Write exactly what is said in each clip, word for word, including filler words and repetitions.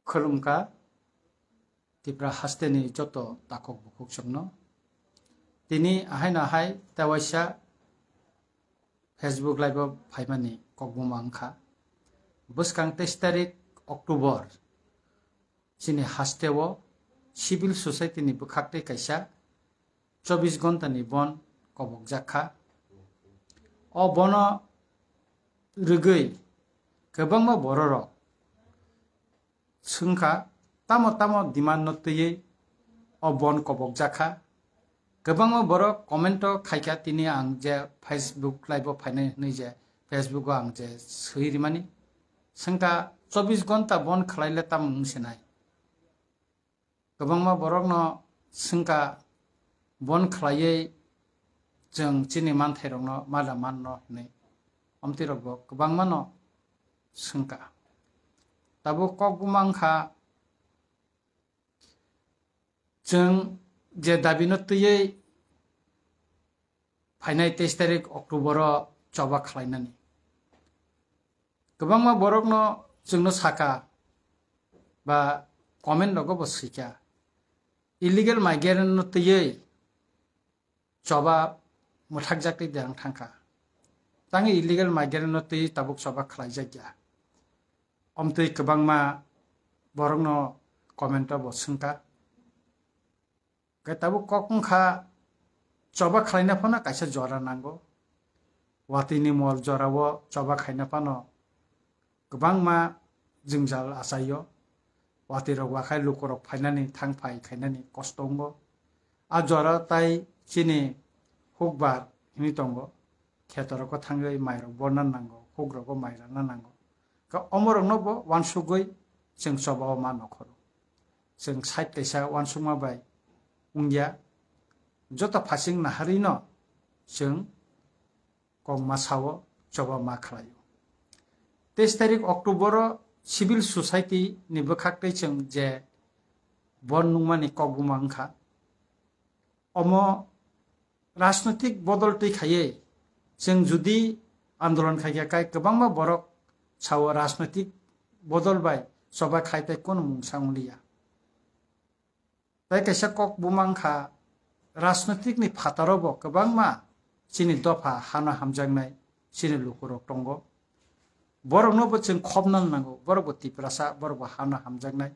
Khulumkha Tipra hasteni joto takhuk bukhuk chwngno. Tini ahaino ahai tewaisa Facebook Live o phaimani kokbuma wngkha. Bwskang teis tarik October chini hasteo civil society ni bwkhaktwi kaisa chobbish ghonta ni bon kobokjak kha. O bono rwgwi kwbangma bororok swngkha, tamo tamo demand no twiwi o bon kobokjak kha. Kwbangma borok comment o khaikha, tini ang je Facebook Live o phainai hwnwi je Facebook o ang je swi rimani. Swngkha, chobbish ghonta bon khwlaile tamo wng sinai? Kwbangma borokno swngkha, bon khwlaiwi chwng chini manthairokno mada manno hwnwi. Omtwirokbo kwbangmano swngkha. Tabuk kokbuma wngkha, chwng je dabino twiwi phainai teis tarik October o choba khlainani. Kwbangma borokno chwngno saka ba comment rogo bo swikha, illegal migrant no twiwi choba mwthakjakwi derang thangkha. Tangwi illegal migrant no twiwi tabuk choba khlaijakya. Omtwi kwbangma borokno comment o bo swngkha. Khe tabuk kok wngkha, choba khlaina phano kaisa jora nango. Watwi ni mol jorao choba khaina phano kwbangma jwngjal achaio. Watwi rok wakhai lukurok phainani thang phai khainani kosto wngo. A jora tai chini hukbar hwnwi tongo. Khetorok o thangwi mairok borna nango, hukrok o mai rana nango. Ka omorokno bo wansugwi chwng choba o ma nokhoro. Chwng side kaisa wansukma bai wngya. Joto phasing naharino chwng kokma sao choba ma khlaio. Teis tarik October o civil society ni bwkhak tei chwng je bon nungmani kokbuma wngkha. Omo rajnoitik bodol twi khaiwi chwng judi andolon khaikha, kai kwbangma borok sao rajnoitik bodol bai choba khai tei kono mungsa wngliya. Tai kaisa kok buma wngkha, rajnoitik ni phataro bo kwbangma chini dopha hano hamjaknai chini lukurok tongo. Borokno bo chwng khopna nango, borok bo Tiprasa, borok bo hano hamjaknai,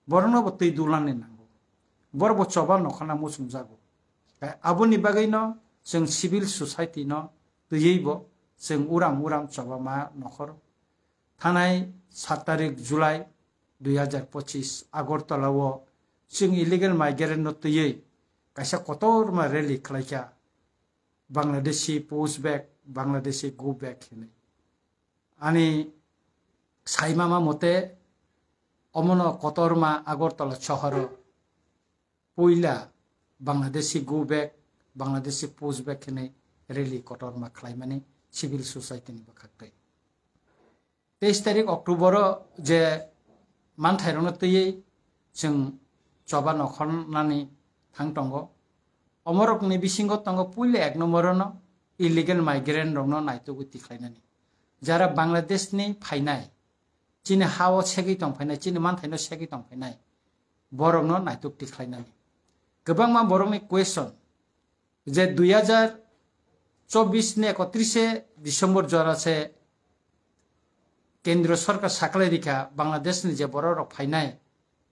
borokno bo twi dulani nango, borok bo choba nokhorna muchungjago. Aboni bagwino chwng civil society no twiwi bo chwng uram uram choba ma nokhor. Thanai sat tarik July dui hazar pochis Agartala o chwng illegal migrant no twiwi kaisa kotorma rally khlaikha, Bangladeshi push back, Bangladeshi go back hinwi. Ani saimama mote omono kotorma Agartala sohoro puila Bangladeshi go back, Bangladeshi push back hinwi rally kotorma khlaimani civil society ni bwkhak tei. Teis tarik October o je manthairokno twiwi chwng choba nokhornani thang tongo. Omorokni bisingo tongo puila ek nombor no illegal migrant rokno naitugwi tikhlainani. Jara Bangladesh ni phainai, chini ha o segwi tong phainai, chini manthaino segwi tong phainai, borokno naituk tikhlainani. Kwbangma borokni question je dui hazar chobbish ni ekotrise December jora se Kendriya Sorkar saklai rikha Bangladesh ni je borok rok phainai,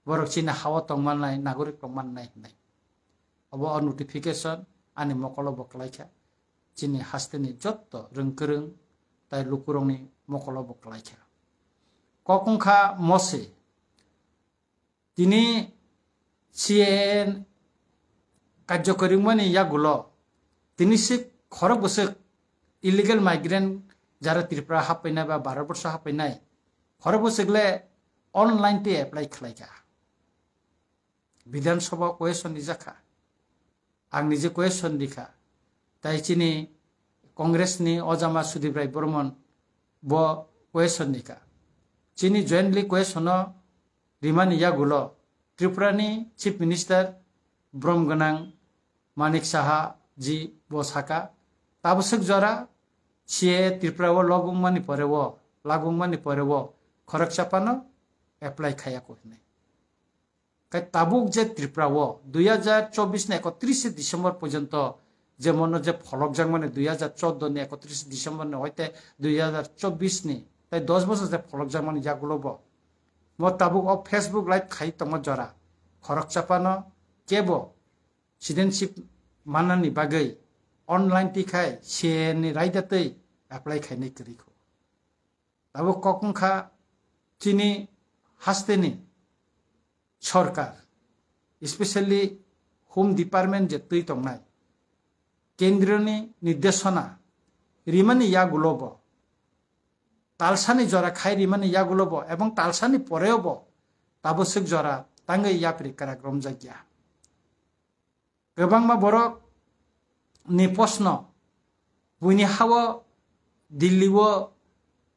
borok chini ha o tong mannai, nagorik tong mannai hinai. Obo o notification ani mokolo bo klaikha. Chini hasteni jotto rwngkwrwng tai lukurokni mokolo bo klaikha. Kok wngkha mose. Tini C A A karjokori wngmani yagulo tini se khorok bwswk illegal migrant jara Tripura haphainai ba Bharat borsho haphainai khorok bwswk le online tei apply khlaikha. Bidhan Sabha question rijakha. Ang nije question rikha. Tai chini Congress ni ojama Sudip Rai Bormon bo question rikha. Chini jointly question no rimani yagulo Tripura ni Chief Minister brom gwnang Manik Saha ji bo saka, tabwswk jora C A A Tripura o logwng mani pore o, lagwng mani pore o khoroksa phano apply khaiya ko hinwi. Kai tabuk je Tripura o dui hajar chobbish ni ekotris December porjonto je mono je pholok jakmani dui hajar chordo ni ekotris December ni hoite dui hajar chobbish ni tai dos bosor je pholok jakmani yagulo bo. Mo tabuk o Facebook live khai tongma jora. Khoroksa phano kebo citizenship manani bagwi online tikhai C A A ni raida twi apply khainai kwrwi kho. Tabuk kok wngkha chini hasteni sorkar, especially Home Department je twi tongnai, kendroni nirdeshona rimani yagulo bo, talsani jora khai rimani yagulo bo, ebong talsani poreo bo tabuk swk jora tangwi yapri kwrak romjakya. Kwbangma borok ni posno buini hao Delhi o,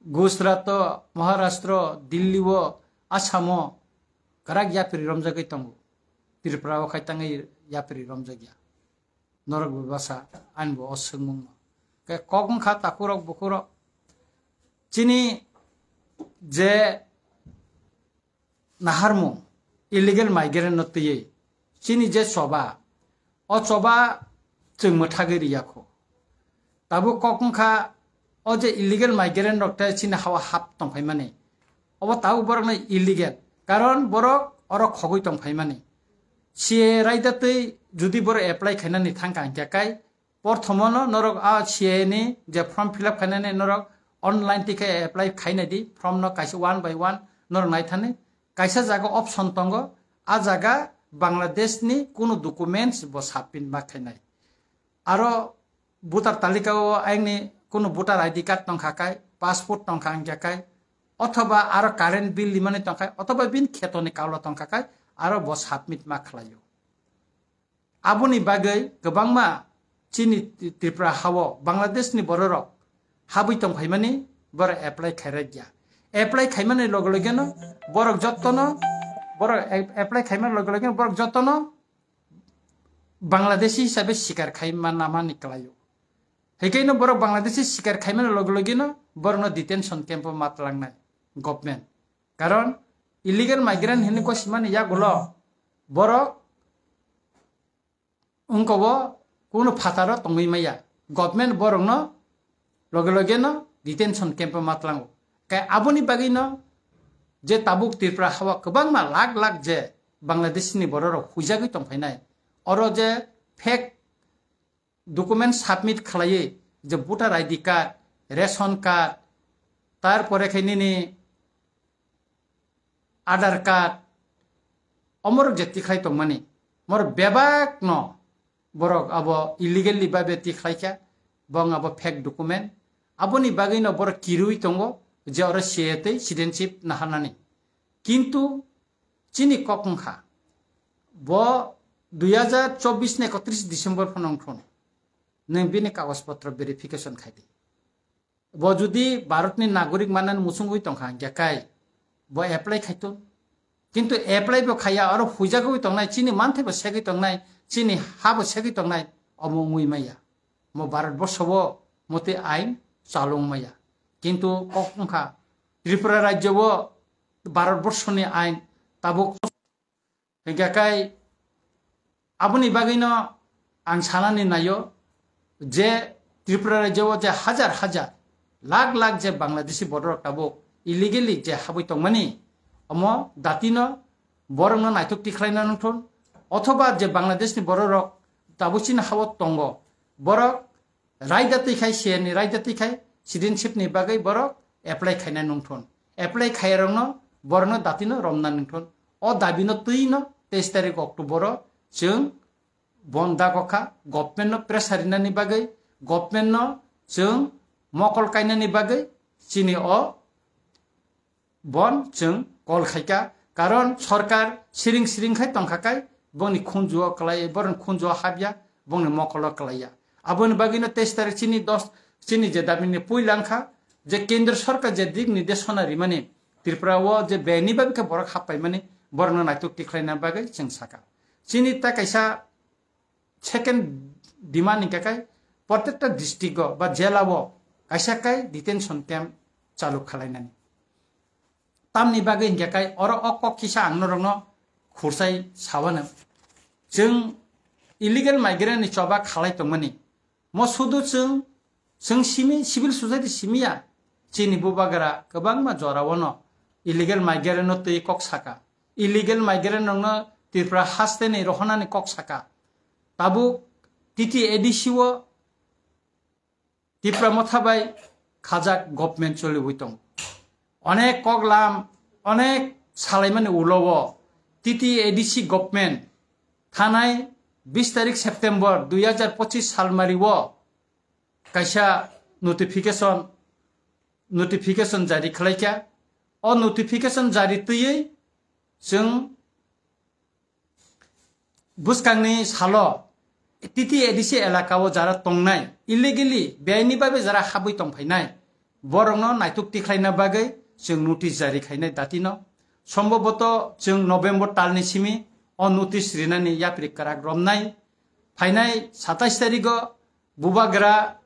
Gujarat o, Maharashtra o, Delhi o, Assam o kwrak yapri romjagwi tongo. Tripura o khai tangwi yapri romjakya. Norok bebasa ani bo o swngmung no. Khe kok wngkha takhurok bukhurok. Chini je naharmung illegal migrant no twiwi chini je choba, o choba chwng mwthagwi riyakho. Tabuk kok wngkha o je illegal migrant rok tei chini hao hap tongphaimani. Obo tabuk borokno illegal, karon borok oro khogwi tongphaimani. C A A raida twi judi borok apply khainani thangkha hinkhe kai porthomono norok a C A A ni je form fill up khainani norok online tikhai apply khainai di, form no kaisa one by one norok naithani. Kaisa jaga option tongo, a jaga Bangladesh ni kunu documents bo submit ma khainai. Aro voter talika o ayangni kunu voter I D card tongkha kai, passport tongkha hinkhe kai, othoba aro current bill rimani tongkha, othoba bini khetoni kaulo tongkha kai, aro bo submit ma khlaio. Aboni bagwi kwbangma chini Tripura hao Bangladesh ni bororok habwi tongphaimani borok apply khairokya. Apply khaimani loge loge no borok jottono, borok ap-, apply khaimani loge loge no borok jottono Bangladeshi hisabe sikar khaima namani kwlaio. Hikaino borok Bangladeshi sikar khaimani loge loge no borokno detention camp o matlangnai government. Karon illegal migrant hinwi kosimani yagulo borok wngkobo kunu phataro tongwi maya. Government borokno loge loge no detention camp o matlango. Kai aboni bagwi no je tabuk Tripura hao kwbangma lakh lakh je Bangladesh ni bororok huijagwi tongphainai. Oro je fake document submit khlaiwi je voter I D card, ration card, tarpore khe nini Aadhaar card, omorok je tikhlai tongmani, mor bebak no borok abo illegally babe tikhlai kha, bong abo fake document, aboni bagwi no borok kirui tongo je oro C A A tei citizenship naharnani. Kintu chini kok wngkha, bo dui hajar chobbish ni ekotris December phano wngthun, nwng bini kagoj potro verification khai di. Bo judi Bharatni nagorik manani muchungwi tongkha, hinkhe kai bo apply khaitun. Kintu apply bo khaiya, oro huijagwi tongnai, chini manthai bo segwi tongnai, chini ha bo segwi tongnai, omo wngwi maya. Mo Bharat borso bo motwi ain chalung maya. Kintu kok wngkha, Tripura rajyo bo Bharat borsoni ain tabuk. Hinkhe kai aboni bagwino ang sanani naio je Tripura rajyo o je hajar hajar, lakh lakh je Bangladeshi bororok tabuk illegally je habwi tongmani, omo datino borokno naitok tikhlaina nungthun, othoba je Bangladeshni bororok tabuk chini hao tongo, borok raida twi khai, C A A ni raida twi khai, citizenship ni bagwi borok apply khaina nungthun. Apply khairokno borokno datino romna nungthun. O dabino twino teis tarik October o chwng bon dago kha, government no pressure rinani bagwi, government no chwng mokol kainani bagwi chini o bon chwng call khaikha, karon sorkar siring siring khai tongkha kai, bongni khunju o kwlai, borokni khunju o habya, bongni mokol o kwlaiya. Aboni bagwino teis tarik chini dos, chini je dabini puila wngkha, je kendra sorkar je dik nirdeshona rimani, Tripura o je beni bagwi khe borok happaimani, borokno naitok tikhlaina bagwi chwng sakha. Chini ta kaisa second demand hingkha khe, protekta district o ba jela o kaisa kai detention camp chalu khalainani. Tamni bagwi hinkhe kai oro o kok kisa ang norokno khursai sawano. Chwng illegal migrant ni choba khalai tongmani. Mo sudu chwng, chwng simi, civil society simiya. Chini bubagra kwbangma jorao no illegal migrant no twi kok saka. Illegal migrant rokno Tripura haste ni rohonani kok saka. Tabuk T T A D C o Tipra Motha bai khajak government choliwi tong. Onek koklam, onek salaimani ulo o T T A D C government thanai bis tarik September dui hajar pochis salmari o kaisa notification, notification jari khlaikha. O notification jari twiwi chwng bwskangni salo T T A D C elaka o jara tongnai, illegally, beaini babe jara habwi tongphainai, borokno naituk tikhlaina bagwi chwng notice jari khainai datino. Somboboto chwng November talni simi o notice rinani yapri kwrak romnai. Phainai satais tarigo bubagra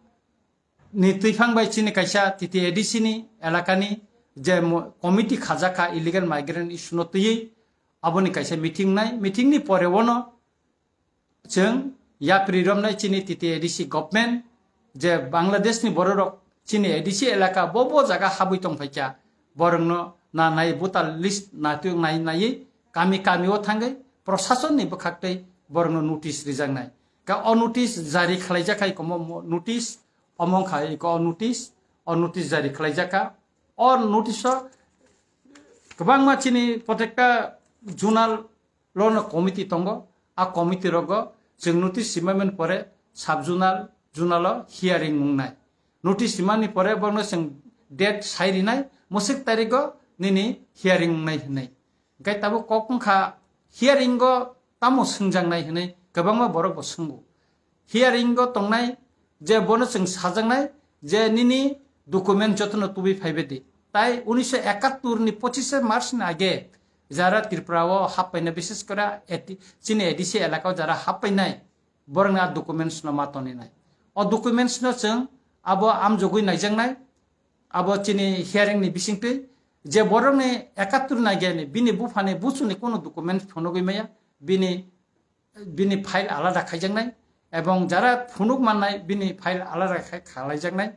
ni twiphang bai chini kaisa T T A D C ni elakani je mo-, committee khajakha illegal migrant issue no twiwi, aboni kaisa meeting nai. Meeting ni pore wono chwng yapri romnai chini T T A D C government je Bangladesh ni bororok chini A D C elaka bo bo jaga habwi tongphaikha, borokno na nai voter list na tuyok nai naiwi kami kami o thangwi prosason ni bwkhaktwi borokno notice rijaknai. Ka o notice jari khlaijak hai komo mo-, notice omo wngkha iko o notice, o notice jari khlaijak kha. O notice o kwbangma chini protekta zonal lono committee tongo. A committee rogo chwng notice simani pore sub zonal, zonal o hearing wngnai. Notice simani pore borno chwng date sai rinai, mwswk tarigo nini hearing wngnai hinwi. Hwnkhe tabuk kok wngkha hearing o tamo swngjaknai hinwi kwbangma borok bo swngo. Hearing o tongnai je bono chwng sajaknai je nini document jotono tubui phaibai di. Tai unisho ekattor ni pochishe March ni age jara Tripura o happaina, bishes kore eti-, chini A D C elaka o jara happainai, borokni a documents no ma toninai. O documents no chwng abo amjogwi naijaknai, abo chini hearing ni bisingtwi je borokni ekattor ni age ni bini buphani buchuni kono document phunugwi maya, bini bini file alada khaijaknai, ebong jara phunuk mannai bini file alada khai khalaijaknai.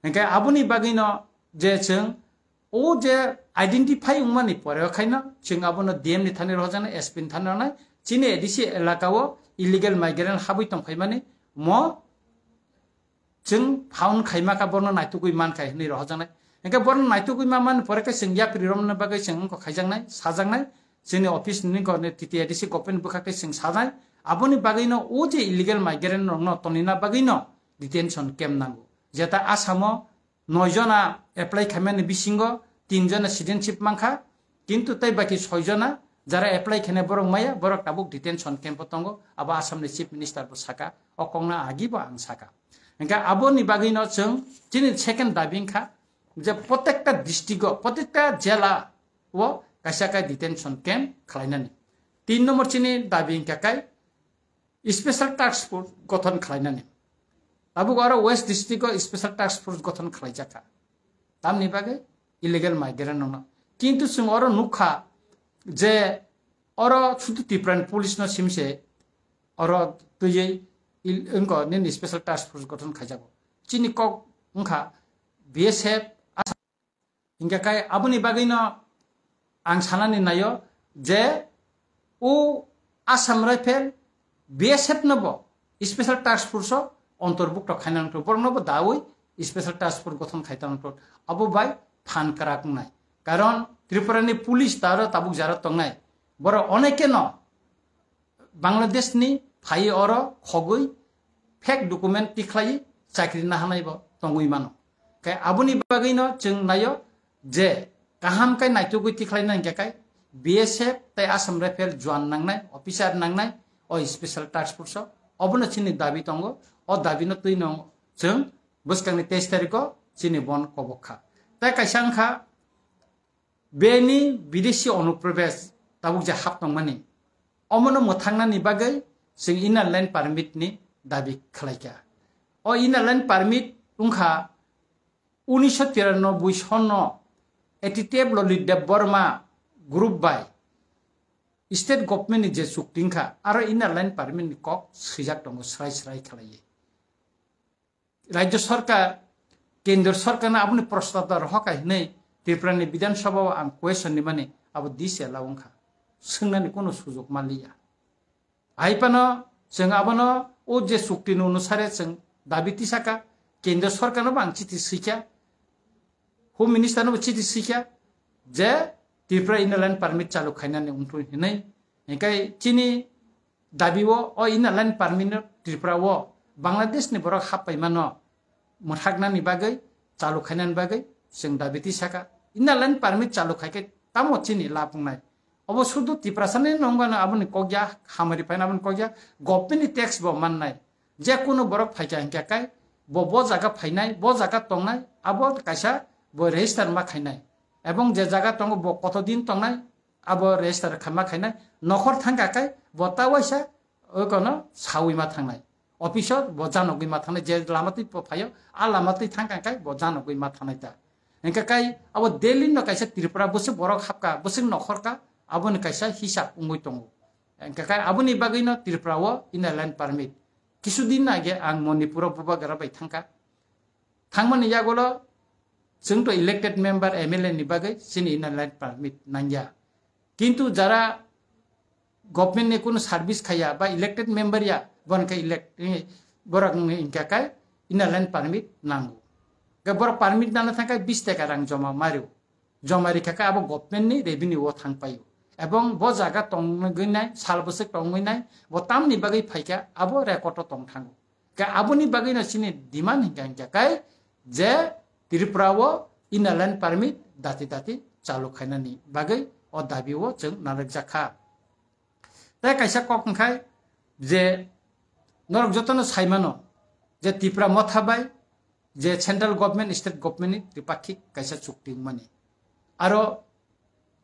Hingke aboni bagwino je chwng o je identify wngmani pore o khaino chwng abono D M ni thani rohorjaknai, S P ni thani rohornai, chini A D C elaka o illegal migrant habwi tongphaimani mo chwng found khaima kha, borno naitugwi man kha hinwi rohorjaknai. Hingke borno naitugwi ma man pore khe chwng yapri romna bagwi chwng wngkha khaijaknai, sajaknai, chini office ni wngkha T T A D C government bwkhak tei chwng sajai. Aboni bagwino o je illegal migrant rokno tonina bagwino detention camp nango. Jeta Assam o noi jona apply khaimani bisingo tin jona citizenship mankha, kintu tei baki soi jona jara apply khainai borok maya, borok tabuk detention camp o tongo, abo Assam ni Chief Minister bo saka, o kokno agi bo ang saka. Hingke aboni bagwino chwng chini second dabi wngkha je protekta district o, protekta jela o kaisa khe detention camp khlainani. Tin number chini dabi wngkha khe special task force gothon khlainani. Tabuk aro West district o special task force gothon khlaijakha. Tamni bagwi illegal migrant rokno. Kintu chwng oro nukha je oro sudu Tripura ni police no simse oro twiwi il-, wngko nini special task force gothon khaijago. Chini kok wngkha B S F, Assam. Hingke kai aboni bagwino ang sanani naio je o Assam Rifle B S F no bo special task force o ontorbukto khaina nangtho, borok no bo dawi special task force gothon khai tongtho. Abo bai phan kwrak wngnai, karon Tripura ni police taro tabuk jara tongnai, borok onekeno Bangladesh ni phai oro khogwi fake document tikhlai chakri nahanai bo tongwi mano. Khe aboni bagwi no chwng naio je kaham khe naitugwi tikhlai nang khe kai B S F tei Assam Rifle juan nangnai, officer nangnai o special task force o. Obono chini dabi tongo, o dabi no twi no chwng bwskangni teis tarikh o chini bon kobok kha. Tei kaisa wngkha bini bidesi onuprobesh tabuk je hap tongmani, omono mwthangnani bagwi chwng Inner Line Permit ni dabi khlaikha. O Inner Line Permit wngkha unisho tiranoboi sonno A T T F Lolitdeb Borma group bai state government ni je chukti wngkha, aro inner line permit ni kok swijak tongo srai srai khlaiwi. Rajya sarkar, kendra sarkar no aboni prostab da rohor kha hinwi Tripura ni Bidhan Sabha o ang question rimani abo dise la wngkha. Swngnani kono sujok manliya. Hai phano chwng abono o je chukti ni onusare chwng dabi tisaka, kendra sarkar no bo ang chithi swikha, Home Minister no bo chithi swikha je Tripura inner line permit chalu khainani wngthung hinwi. Hinkhe chini dabi o, o inner line permit no Tripura o Bangladesh ni borok happaimano mwthaknani bagwi, chalu khainani bagwi chwng dabi tisaka. Inner line permit chalu khaikhe tamo chini lab wngnai? Obo sudu Tiprasa ni nongano aboni kokya, hamari phaina aboni kokya, government ni tax bo mannai. Je kunu borok phaikha hinkhe kai bo, bo jaga phainai, bo jaga tongnai, abo kaisa bo register ma khainai. Ebong je jaga tongo bo koto din tongnai, abo register kha ma khainai. Nokhor thangkha kai bo ta waisa okono sawi ma thangnai. Office o bo janogwi ma thangnai, je lama twi phaio, a lama twi thangkha kai bo janogwi ma thangnai ta. Hinkhe kai abo Delhi no kaisa Tripura bwswk borok hapkha, bwswk nokhor ka, aboni kaisa hisab wngwi tongo. Hinkhe kai aboni bagwino Tripura o inner line permit. Kisu din age ang Manipur o bubagra bai thangkha. Thangmani yagulo chwng to elected member M L A ni bagwi chini inner line permit nangya. Kintu jara government ni kunu service khaya ba elected member ya, bon khe elect, eh, borok wngkha kai inner line permit nango. Ke borok permit nana thangkha bis taka rang joma mario. Joma rikha khe abo government ni revenue o thang paio. Ebong bo jaga tongwi nai, sal bwswk tongwi nai, bo tamni bagwi phaikha abo record o tong thango. Khe aboni bagwi no chini demand hinkha hinkha kai je Tripura o inner line permit dati dati chalu khainani bagwi o dabi o chwng narwk jakha. Tei kaisa kok wngkhai je norok jotono saimano je Tipra Motha bai je central government, state government ni tripakhik kaisa chukti wngmani. Aro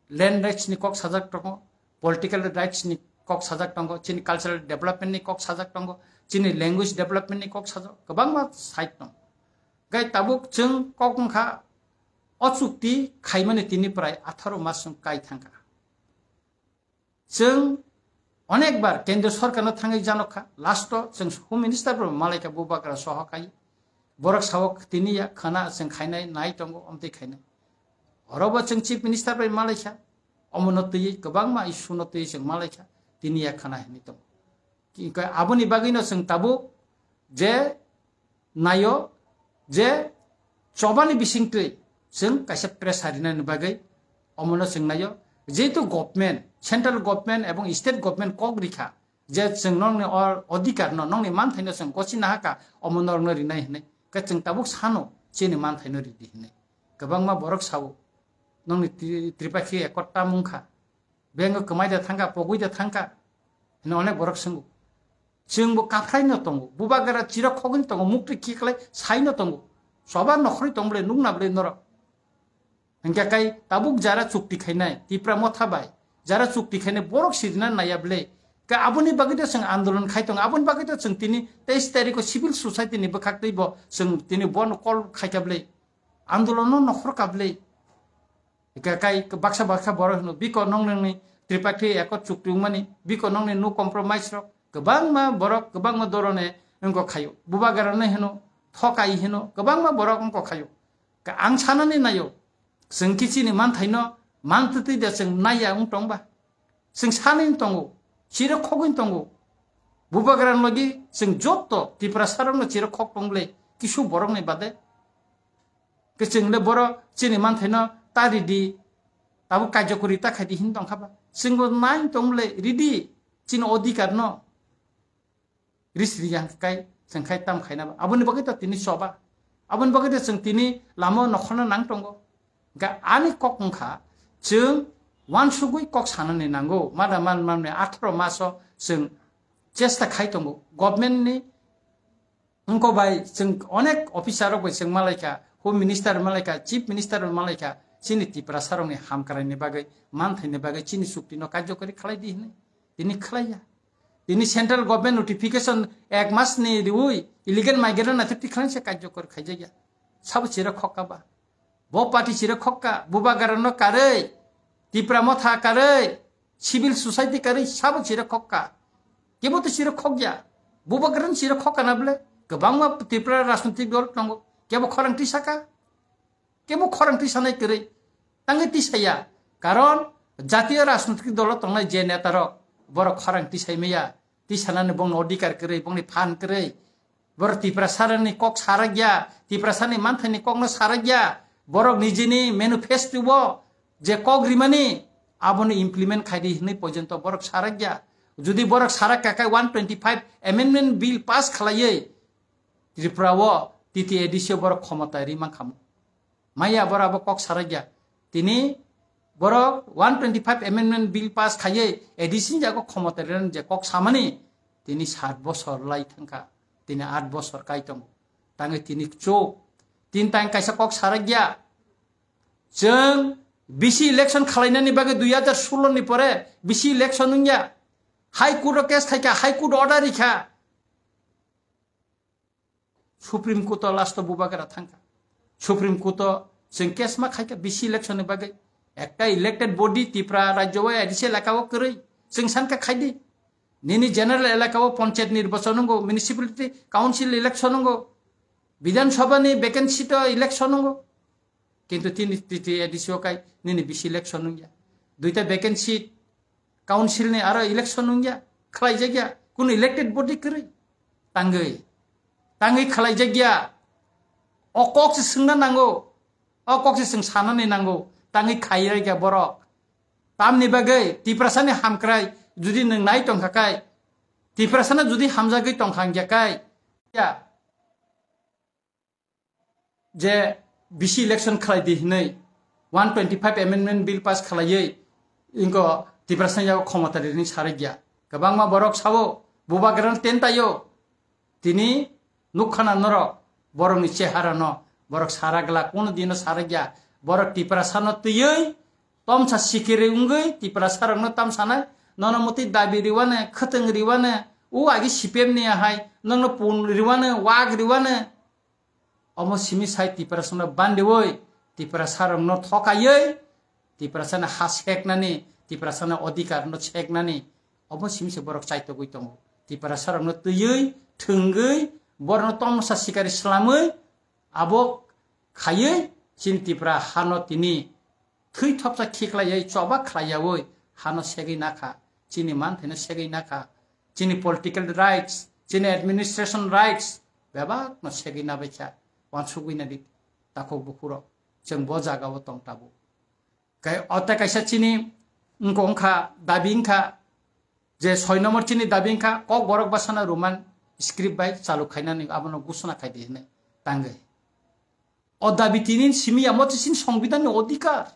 land rights ni kok sajak tongo, political rights ni kok sajak tongo, chini cultural development ni kok sajak tongo, chini language development ni kok sajak, kwbangma side tongo. Gai tabuk chwng kok wngkha o chukti khaimani tini prai atharo mas wng kai thangkha. Chwng onekbar kendra sarkarno thangwi janokha, last o chwng Home Minister bo malaikha bubagra soho kai. Borok sao tini ya khana chwng khainai nai tongo, omtwi khainai. Orobo chwng Chief Minister bai malaikha, omono twiwi kwbangma issue no twiwi chwng malaikha, tini ya khana hinwi tongo. Ki-, ka-, aboni bagwino chwng tabuk je naio je chobani bisingtwi chwng kaisa pressure rinani bagwi omono chwng naio. Jehetu government, central government ebong state government kok rikha je chwng nokni or-, odhikar no, nokni manthaino chwng gosi nahaka, omo norokno rinai hinwi. Khe chwng tabuk sano chini manthaino ridi hinwi. Kwbangma borok sao, nokni Tri-, Tripakhi Accord tamung kha. Bengo kwmai da thangkha, pogwi da thangkha. Hino onek borok swngo. Chwngbo kaphraino tongo. Bubagra chirok khogwino tongo, muktwi khiklai saino tongo. Soba nokhorwi tong bwle, nukna bwle norok. Hinkhe kai tabuk jara chukti khainai, Tipra Motha bai, jara chukti khainai borok sirina naiya bwle. Ka aboni bagwi to chwng andolon khai tongo, aboni bagwi to chwng tini teis tarikho civil society ni bwkhak twibo chwng tini bono call khaikha bwle. Andolono nokhor ka bwle. Ika kai baksa baksa borok hino, biko nong nongni Tripakhi Accord chukti wngmani, biko nongni no compromise rok, kwbangma borok, kwbangma dorone wngko khayo. Bubagrano hino, thokai hino, kwbangma borok wngko khayo. Ka ang sanani nayo, chwng kichini manthaino mantwtwi da chwng naiya wng tongba. Chwng sanini tongo, chiro khogwini tongo. Bubagrani logi chwng jotto Tiprasarokno chiro khok tong bwle, kisu borokni bade. Ke chwng le boro chini manthaino ta ridi, tabuk kaijakuri ta khaidi hin tong khaba. Chwngbo nai tong le ridi chini odhikar no. Ris ri yang kai, chwng khai tam khaina ba. Aboni bagwi to tini soba. Aboni bagwi to chwng tini lama nokhorna nang tongo. Ga ani kok wngkha chwng wansugwi kok sanani nango. Mada man manni atharo maso chwng chesta khai tongo. Government ni Wngkha bai chwng onek officer rok bai chwng malaikha, Home Minister malaikha, Chief Minister malaikha, chini Tiprasa rokni hamkraini bagwi, manthaini bagwi chini chukti no karjokari khlai di hinwi. Tini khlaiya. Tini central government notification ek mas ni riwi illegal migrant naithok tikhlai se karjokari khaijakya. Sabo chira khokka ba. Bo party chiro khokka, Bubagrano karwi, Tipra Motha karwi, civil society karwi sabo chiro khokka. Kebo to chiro khokya. Bubagrano chiro khokka na bole. Kwbangma Tripura rajnitik dol tongo. Kebo khorang tisaka. Kebo khorang tisanai kwrwi. Tangwi tisaya. Karon jatiyo rajnitik dolo tongnai je netarok borok khorang tisai maya. Tisanani bongni odhikar kwrwi, bongni phan kwrwi. Borok Tiprasarani kok sarakya, Tiprasani manthaini kokno sarakya. Borok nijini manifesto-o je kok rimani, abono implement khaidi hinwi porjonto borok sarakya. Jodi borok sarak kakai one twenty five amendment bill pass khlaiwi Tripura-o T T A D C-o borok khomota ri mankhamu. Maya borok abo kok sarakya. Tini borok one twenty five amendment bill pass khaiwi A D C ni jago khomota rinani je kok samani, tini sat bosor lai thangkha, tini at bosor kai tongo. Tangwi tini chuk, tin tang kaisa kok sarakya. Chwng bisi election khalainani bagwi dui hajar solo ni pore bisi election wngya. High Court o case khaikha, High Court order rikha. Supreme Court o last o Bubagra thangkha. Supreme Court o chwng case ma khaikha bisi election ni bagwi. Ekta elected body Tripura rajyo o A D C elaka o kwrwi. Chwng sankha khaidi. Nini general elaka o panchayat nirbachon wngo, municipality council election wngo, Bidhan Sabha ni vacant seat o election wngo. Kintu tini T T A D C o kai nini bisi election wngya. Duita vacant seat council ni aro election wngya, khlaijakya, kunu elected body kwrwi. Tangwi, tangwi khlaijakya. O kok se swngna nango, o kok se swng sanani nango, tangwi khairikya borok. Tamni bagwi Tiprasani hamkrai judi nwng nai tongkha kai, Tiprasana judi hamjagwi tongkha wngya kai, ya, je bisi election khlai di hinwi one twenty five amendment bill pass khlaiwi inko Tiprasani yago khomota rini sarikya. Kwbangma borok sabo, Bubagrano tentaio, tini nukkhana norok, borokni cheharano, borok sarakla, kono dino sarakya, borok Tiprasano twiwi, tomsa sikiri wngwi, Tiprasarokno tamsanai, nono mutwi dabi riwane, khwtwng riwane, o agi C P M ni ahai, nokno pun riwane, wak riwane, omo simi sai Tiprasano bandiwi, Tiprasarokno thokaiwi, Tiprasani ha seknani, Tiprasani odhikarno seknani, omo simi se borok chaitogwi tongo. Tiprasarokno twiwi, thwngwi, borokno tomsa sikari slamwi, abo khaiwi chini Tipra hano tini thwi thopsa khiklaiwi choba khlaiyawi hano segwi nakha, chini manthaino segwi nakha, chini political rights, chini administration rights bebakno segwi nabaikha, wansugwi nadi takhuk bukhurok chwng bo jagao tong tabuk. Kai ote kaisa chini wngkha, wngkha, dabi wngkha, je soi number chini dabi wngkha, Kokborok bwsano Roman script bai chalu khainani abono ghosona khaidi hinwi tangwi. O dabi tini simi ya, mo chini songbidanni odhikar.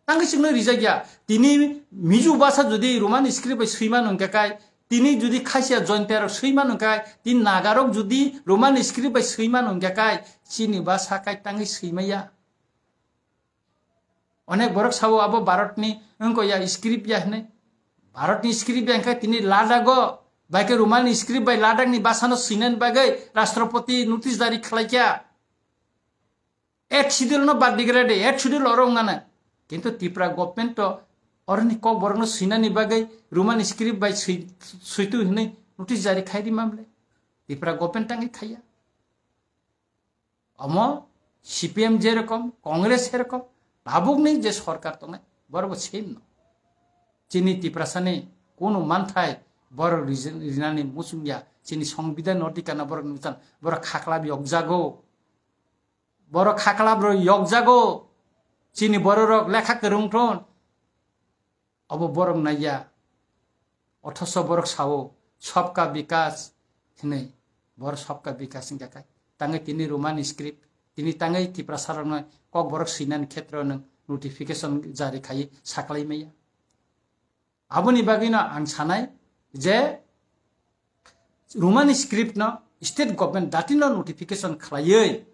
Tangwi chwngno rijak ya. Tini Mizo bwsa jodi Roman script bai swiman wngkha kai, tini jodi Khasia Jaintiarok swiman wngkha kai, tini Nagarok jodi Roman script bai swiman wngkha kai, chini bwsa kai tangwi swimaya. Onek borok sabo abo Bharatni wngkha ya script ya hinwi. Bharatni script ya wngkha tini Ladago, bai khe Roman script bai Ladakni bwsano swinani bagwi Rashtrapati notice jari khlaikha. Eighth schedule no bad digra de, eighth schedule oro wngana. Kintu Tripura government to oroni Kokborokno swinani bagwi Roman script bai swi-, switu hinwi notice jari khairi mamle. Tripura government tangwi khaiya. Omo C P M jerokom, Congress serokom, tabukni je sorkar tongnai, borokbo same no. Chini Tiprasani kunu manthai borok riji-, rinani muchungya, chini songbidan no tikana borok nukjan, borok khaklap yokjago. Borok khaklap rok yokjago. Chini bororok lekha kwrwng thon. Obo borok naiya. Othoso borok sao, "Sabka Vikas" hinwi. Borok "Sabka Vikas" wngkha khe. Tangwi tini Roman script, tini tangwi Tiprasarokno Kokborok swinani khetro nwng notification jari khai saklai maya. Aboni bagwino ang sanai je Roman script no state government datino notification khlaiwi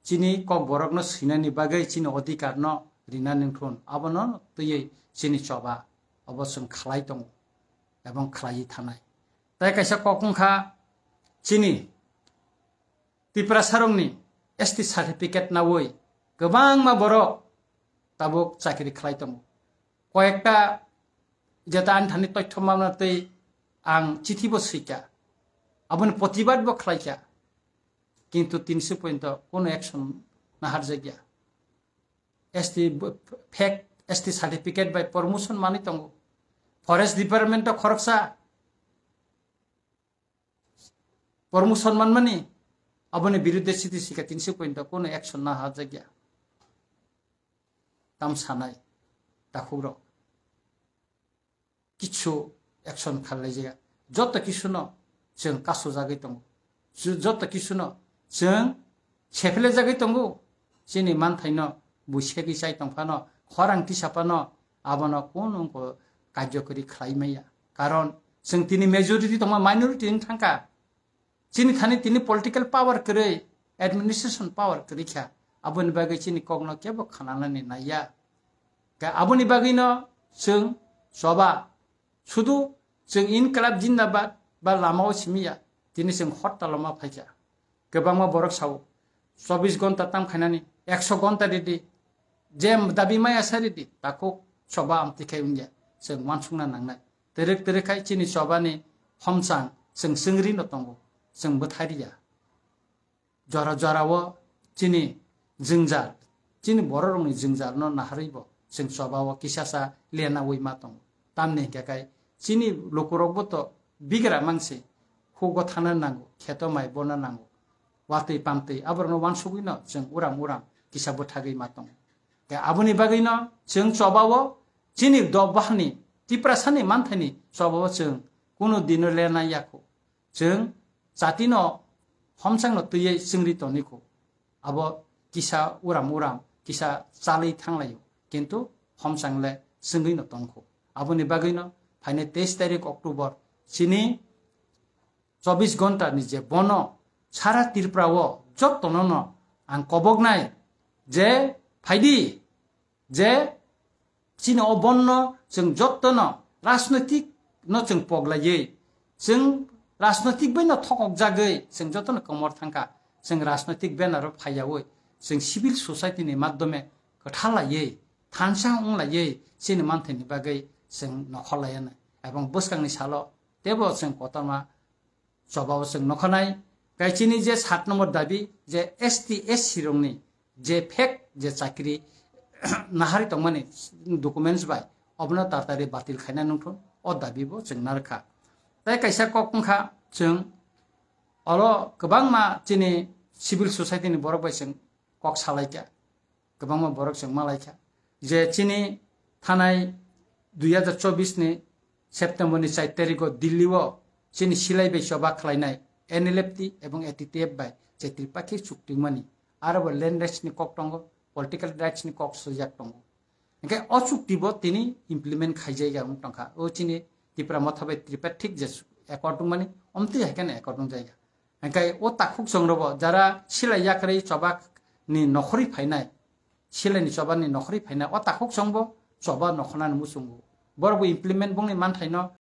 chini Kokborokno swinani bagwi chini odhikar no rina nungthun, abono twiwi chini choba obo chwng khlai tongo ebong khlaiwi thanai. Tai kaisa kok wngkha chini Tiprasarokni S T certificate nawi Kwbangma borok tabuk chakri khlai tongo. Koyekta jeta ani thani toithomana tei ang chithi bo swikha, aboni protibad bo khlaikha, kintu tinsi pointo kono action naharjakya. S T b-, fake S T certificate bai promotion manwi tongo. Forest Department o khoroksa promotion manmani, aboni birudde siti sika tinsi pointo kono action naharjakya. Tam sanai takhukrok kichu action kharlaijaya. Joto kisuno chwng kasujagwi tongo. Ju-, joto kisuno chwng sephelejagwi tongo. Chini manthaino bui segwi chai tongphano, khorang tisaphano, abono kunu wngkho karjokori khlai maya. Karon chwng tini majority tongma minority wng thangkha. Chini thani tini political power kwrwi, administration power kwrwi kha. Aboni bagwi chini kokno kebo khananani naiya. Ka aboni bagwino chwng choba, sudu chwng Inqilab Jindabad ba lamao simiya, tini chwng hortalo ma phaikha. Kwbangma borok sao, chobbish gonta tam khainani, ekso gonta ridi, je dabi maya sa ridi, takhuk choba amtwi khai wngya, chwng uansukna nangnai. Twrwk twrwk khai chini chobani homchang chwng chwngri no tongo, chwng bwthai riya. Jora jorao chini jwngjal, chini bororokni jwngjalno naharwibo chwng chobao kisasa lenawi ma tongo. Tamni hinkhe kai chini lukurokbo to bigra mangse, hugo thana nango, kheto mai bona nango, watwi pamtwi aborokno uansugwino chwng uram uram kisa bwthagwi ma tongo. Khe aboni bagwino chwng chobao chini dophani Tiprasani manthaini chobao chwng kunu dino lena yakho. Chwng chatino homsangno twiwi chwngri tongnikho. Abo kisa uram uram, kisa chalwi thanglaio, kintu homsangle chwngwino tongkho. Aboni bagwino phainai teis tarik October chini chobbish gonta ni je bono sara Tripura o jotono no ang koboknai je phaidi, je chini o bonno chwng jotono rajnoitik no chwng poglaiwi, chwng rajnoitik bai no thokok jagwi chwng jotono komor thangkha, chwng rajnoitik banner o phaiyawi, chwng civil society ni madhyome kwtha laiwi, thansa wng laiwi chini manthaini bagwi chwng nokhor laiya nai. Ebong bwskangni salo tebo chwng kotorma chobao chwng nokhanai. Kaichini je sat nombor dabi je S T S C rokni je fake je chakri nahari tongmani documents bai obono tatari batil khaina nungthun o dabi bo chwng narwkha. Tai kaisa kok wngkha chwng oro kwbangma chini civil society ni borok bai chwng kok salaikha. Kwbangma borok chwng malaikha je chini thanai dui hazar chobbish ni September ni char tarikh o Delhi o chini silai bai choba khlainai N L F T ebong A T T F bai je Tripakhi chukti mani, aro bo land rights ni kok tongo, political rights ni kok swijak tongo. Hingke o chukti bo tini implement khaijaiga wng tongkha. O chini Tipra Motha bai Tripartite je accord wngmani, omtwi hai kheno accord wngjaiga. Hingke o takhuk chongrobo jara silai yakrwi choba ni nokhorwi phainai, silai ni choba ni nokhorwi phainai, o takhuk chongbo choba nokhornani muchungo. Borok bo implement bongni manthaino